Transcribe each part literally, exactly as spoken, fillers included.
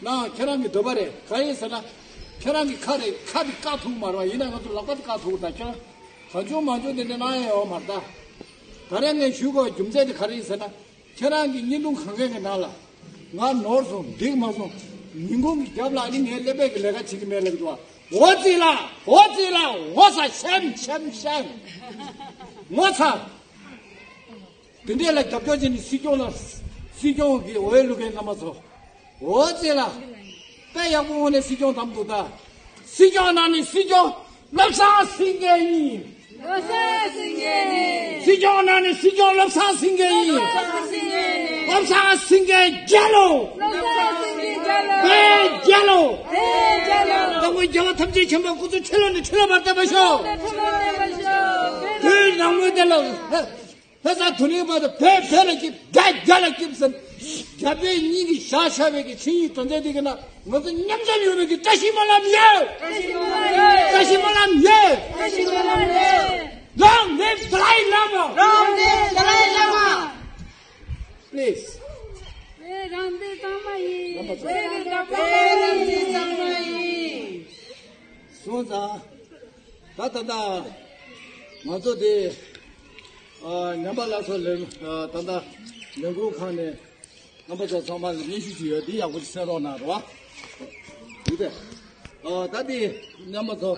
ན་ཁྱེད་རང་གི་འདོད་པ་རེད། གང་ཡིན་ཟེར་ན། ཁྱེད་རང་གི་ཁ་རེད། ཁ་དེ་བཀག་ཐུབ་མ་རེད་བ། ཡིན་ན་ང་ཚོ་ལག་པ་དེ་བཀག་ཐུབ་ད། ཁྱེད་རང་གང་བྱུང་མང་བྱུང་དེ་འདྲ་གནང་ཡ་ཡོད་མ་རེད་ད། ད་རེས་ངས་ཞུ་དགོས་རྒྱུ་མཚན་དེ་ག་རེ་ཡིན་ཟེར་ན། ཁྱེད་རང་གི་བརྙན་ཐུང་གང་གའི་གི་ནང་ལ་ང་ནོར་སོང་འགྲིག་མ་སོང་། ཉིན་གུང་གི་རྒྱབ་ལ་ཨ་ནི་ངའི་ཀླད་པའི་གི་ལས་ཀ་བྱེད་ཀྱི་མེད་ལབ་འདུག་བ། འོ་ཙི་ལ། འོ་ཙི་ལ། ངོ་ཚ་ཤམ་ཤམ་ཤམ། ངོ་ཚ། དེ་འདྲས་ལ་རྒྱབ་སྐྱོར་བྱས་ནས་སྲིད་སྐྱོང་ལ། སྲིད་སྐྱོང་གི་འོས་བླུག་མཁན་རྣམ་པ་ཚོ། འོ་ཙི་ལ། དཔེ་ཡག་པོ་ངོ་ནས་སྲིད་སྐྱོང་བདམས་འདུག་ད། སྲིད་སྐྱོང་ནང་ནས་སྲིད་སྐྱོང་བློ་བཟང་སེང་གེ་ཡིན། བློ་བཟང་སེང་གེ་ཡིན། སྲིད་སྐྱོང་ནང་ནས་སྲིད་སྐྱོང་བློ་བཟང་སེང་གེ་ཡིན། བློ་བཟང་སེང་གེ་ཡིན། བློ་བཟང་སེང་གེ་རྒྱལ་ལོ། བློ་བཟང་སེང་གེ་རྒྱལ་ལོ། བོད་རྒྱལ་ལོ། བོད་རྒྱལ་ལོ། སྐྱབས་མགོན་རྒྱལ་བ་ཐམས་ཅད་མཁྱེན་པ་སྐུ་ཚེ་ཁྲི་ལོ་ནས་ཁྲི་ལོ་བར་བརྟན་པར་ཤོག་ཁྲི་ལོ་བརྟན་པར་ཤོག་བོད་རང་ངོས་དེ་ལ། ལྷ་ས་དོ་ནི་མ་དང་བོད་བོད་ལ་སྐྱིབས། རྒྱ་རྒྱ་ལ་སྐྱིབས་ཟེར། རྒྱ་བོད་གཉིས་ཀྱི་བཞག་བཞག་པའི་གི་ཆིངས་ཡིག་དོན་ཚན་འདི་གི་ནང་ང་ཚོ་མཉམ་འཇོག་ཡོད་པའི་གི་བཀྲ་ཤིས་སྨོན་ལམ་ཡོད། བཀྲ་ཤིས་སྨོན་ལམ་ཡོད། བཀྲ་ཤིས་སྨོན་ལམ་ཡོད། བཀྲ་ཤིས་སྨོན་ལམ་ཡོད། Long live Dalai Lama! Long live Dalai Lama! Please. བོད་རང་བཙན་གཙང་མ་ཡིན། བོད་རང་བཙན་གཙང་མ་ཡིན། སོང་ཙང་། ད་ད་ལྟ་ང་ཚོ་དེ་ཨ་ཉམས་པ་སླར་གསོ་ལས་ཨ་ད་ལྟ་ལས་འགུལ་ཁང་ནས་རྣམ་པ་ཚོ་ཚང་མ་ལ་སྙན་ཞུ་ཅིག་ཡོད། འདི་ཡག་པོ་ཅིག་གསན་རོགས་གནང་རོགས། འདི་དེ་ཨ་ད་དེ་རྣམ་པ་ཚོ་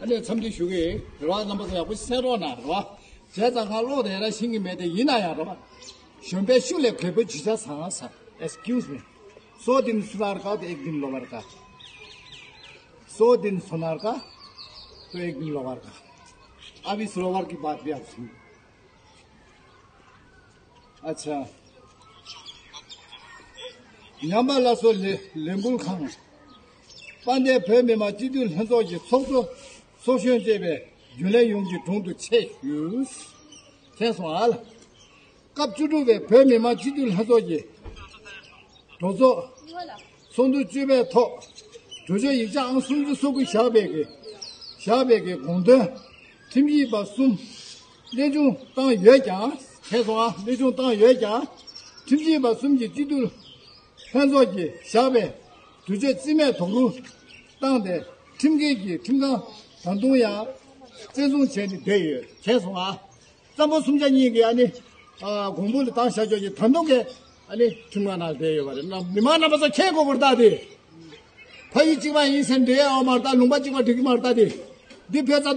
ཨ་ནི་འཚམས་འདྲི་ཞུ་གི་རེད་བ། རྣམ་པ་ཚོ་ཡག་པོ་ཅིག་གསན་རོགས་གནང་རོགས། བྱས་ཙང་ཁ་ལོག་དེ་ར་ཤེས་ཀྱི་མེད་དེ། ཡིན་ན་ཡང་རོགས། གཞོན་པའི་ཤུགས་ལས་རྒད་པོའི་ཇི་ཆ་ཚང་ས། Excuse me. सौ दिन सुनार का तो एक दिन लोअर का। सौ दिन सुनार का तो एक दिन लोअर का। अब इस लोअर की बात भी आप सुनिए। अच्छा। ཉམས་པ་སླར་གསོ་ལས་ལས་འགུལ་ཁང་། དཔལ་ལྡན་བོད་མི་མང་སྤྱི་འཐུས་ལྷན་ཚོགས་ཀྱི་ཚོགས་གཙོ་ཚོགས་གཞོན་བཅས་པའི་རྒྱུན་ལས་ཡོངས་ཀྱི་དྲུང་དུ་ཆེད་ཞུ། མཁྱེན་སོང་ཨ་ལ། སྐབས་བཅུ་དྲུག་པའི་བོད་མི་མང་སྤྱི་འཐུས་ལྷན་ཚོགས་ཀྱི་གྲོས་ཚོགས་ཚོགས་འདུ་བཅུ་པའི་ཐོག་གྲོས་ཆོད་ཡིག་ཆ་ཨང་སུམ་ཅུ་སོ་དགུ་བཞག་པའི་གི་བཞག་པའི་གི་དགོངས་དོན་ཁྲིམས་ཞིབ་པ་གསུམ་གནས་དབྱུང་བཏང་ཡོད་ཀྱང་། མཁྱེན་སོང་ཨ། གནས་དབྱུང་བཏང་ཡོད་ཀྱང་། ཁྲིམས་ཞིབ་པ་གསུམ་གྱིས་སྤྱི་འཐུས་ལྷན་ཚོགས་ཀྱིས་བཞག་པའི་གྲོས་ཆོད་རྩིས་མེད་དོགས་སློང་བཏང་སྟེ་ཁྲིམས་འགལ་གྱིས་ཁྲིམས་ཁང་ད་དུང་ཡང་བཙན་བཟུང་བྱས་ནས་བསྡད་ཡོད། མཁྱེན་སོང་ཨ། རྩ་འབོར་སུམ་ཆ་གཉིས་ཀྱི་ཨ་ནི་ཨ་གོང་བུ་ལ་བཏང་བཞག་ཆོག་གི་ད་དུང་གི་ཨ་ནི་ཁྲིམས་ཁང་ནང་བསྡད་ཡོད་པ་རེད། ན་མི་མང་རྣམ་པ་ཚོ་མཁྱེན་དགོས་པར་ད་དེ་ཕ་ཡུལ་གཅིག་པ་ཡིན་ཟེར་འདྲེ་ཡོད་མ་རེད་ད། ལུང་པ་གཅིག་པ་འགྲིག་གི་མ་རེད་ད། དེ་འདི་བོད་རྩ།